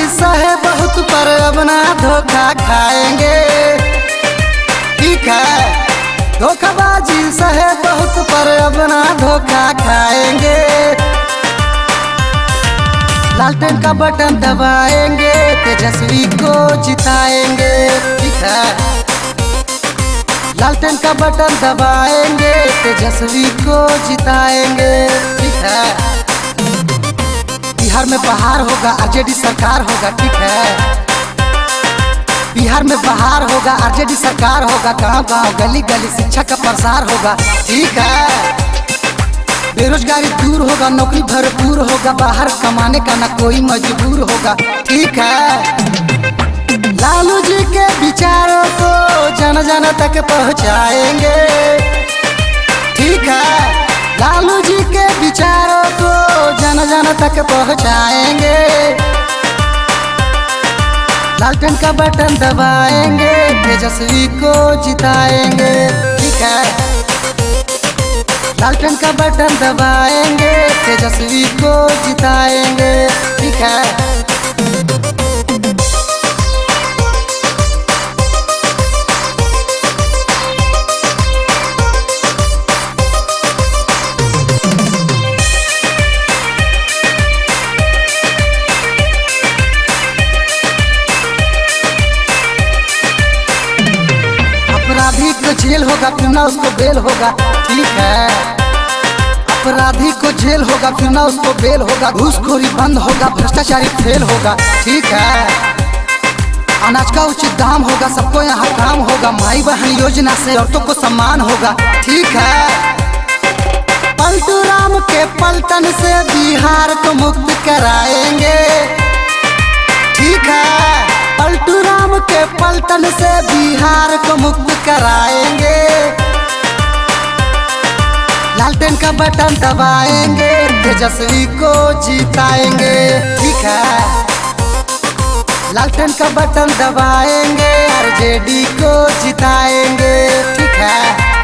सहे बहुत पर अब ना धोखा खाएंगे, ठीक है। धोखाबाजी सहे बहुत पर अब ना धोखा खाएंगे। लालटेन का बटन दबाएंगे, तेजस्वी को जिताएंगे, ठीक है। लालटेन का बटन दबाएंगे, तेजस्वी को जिताएंगे, ठीक है। बिहार में बहार होगा, आरजेडी सरकार होगा, ठीक है। बिहार में बहार होगा, आरजेडी सरकार होगा, गांव गांव गली गली शिक्षा का प्रसार होगा, ठीक है। बेरोजगारी दूर होगा, नौकरी भरपूर होगा, बाहर कमाने का ना कोई मजबूर होगा, ठीक है। लालू जी के विचारों को जन जन तक पहुंचाएंगे, ठीक है। लालू जी के विचारों को जन जन तक पहुंचाएंगे। लालटेन का बटन दबाएंगे, तेजस्वी को जिताएंगे, ठीक है। लालटेन का बटन दबाएंगे, तेजस्वी को जिताएंगे, ठीक है। अपराधी को जेल होगा फिर ना उसको बेल होगा, ठीक है। अपराधी को जेल होगा फिर ना उसको बेल होगा, घूसखोरी बंद होगा, भ्रष्टाचारी फेल होगा, ठीक है। अनाज का उचित दाम होगा, सबको यहाँ काम होगा, माई बहन योजना से औरतों को सम्मान होगा, ठीक है। पलटू राम के पलटन से बिहार को मुक्त कराएंगे, ठीक है। पलटू राम के पलटन से बिहार को मुक्त कराएंगे। लालटेन का बटन दबाएंगे, तेजस्वी को जिताएंगे, ठीक है। लालटेन का बटन दबाएंगे, आरजेडी को जिताएंगे, ठीक है।